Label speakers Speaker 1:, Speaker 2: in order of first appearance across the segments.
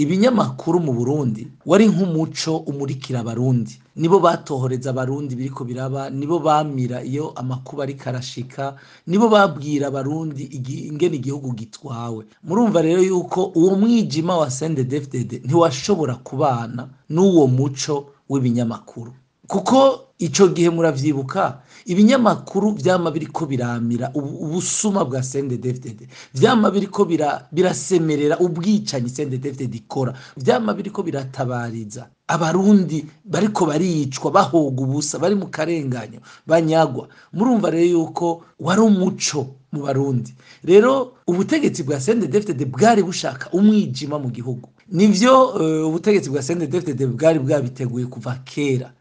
Speaker 1: Ibinyamakuru mu Burundi wari nk'umuco umurikira Abarundi, nibo batohoreza Abarundi biriko biraba, nibo bamira iyo amakuba ariko arashika, nibo babwira Abarundi ingene igihugu gitwawe. Murumva rero yuko uwo mwijima wa CNDD-FDD ntiwashobora kubana n'uwo muco w'ibinyamakuru, kuko ico gihe muravyibuka ibinyamakuru vyama biriko biramira ubusuma bwa CNDD-FDD, vyama biriko birasemerera ubwicanyi CNDD-FDD ikora, vyama biriko biratabariza Abarundi bariko baricwa bahoga ubusa, bari mu karenganyo banyagwa. Murumva rero yuko wari umuco mu Barundi. Rero ubutegetsi bwa CNDD-FDD bwari bushaka umwijima mu gihugu. Nivyo, ubutegetsi bwa CNDD-FDD bwari bwabiteguye kuva kera,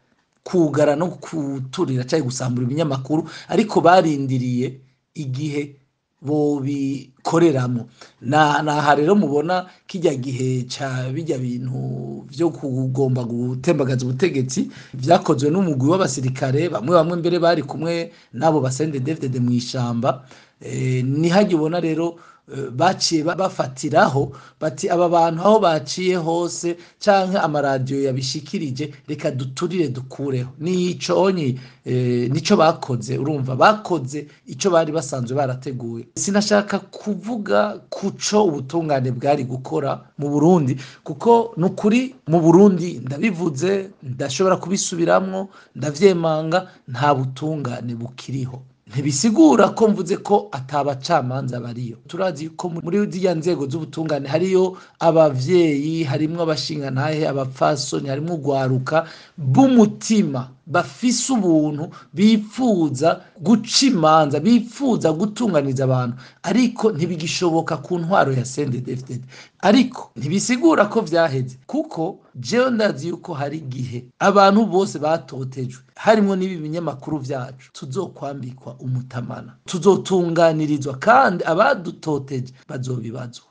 Speaker 1: kugara no kuturira canke gusambura ibinyamakuru, ariko barindiriye igihe bobikoreramwo. Naha rero mubona kirya gihe ca birya bintu vyo kugomba gutembagaza ubutegetsi vyakozwe n'umugwi w'abasirikare, bamwe bamwe mbere bari kumwe n'abo ba CNDD-FDD mw'ishamba. Nihajya ubona rero baciye bafatiraho bati aba bantu aho baciye hose canke amaradiyo yabishikirije, reka duturire dukureho. Nico onye nico bakoze. Urumva bakoze ico bari basanzwe barateguye. Sinashaka kuvuga kuco ubutungane bwari gukora mu Burundi, kuko nukuri mu Burundi, ndabivuze, ndashobora kubisubiramwo, ndavyemanga, nta butungane bukiriho. Ntibisigura ko mvuze ko atabacamanza bariyo. Turazi ko muri ziriya nzego z'ubutungane hariyo abavyeyi, harimwo abashingantahe, abapfasoni, harimwo urwaruka b'umutima bafise ubuntu, bipfuza guca imanza, bipfuza gutunganiza abantu, ariko ntibigishoboka ku ntwaro ya CNDD-FDD. Ariko ntibisigura ko vyaheze, kuko jewe ndazi yuko hari igihe abantu bose batotejwe, harimwo n'ibi binyamakuru vyacu, tuzokwambikwa umutamana, tuzotunganirizwa, kandi abadutoteje bazobibazwa.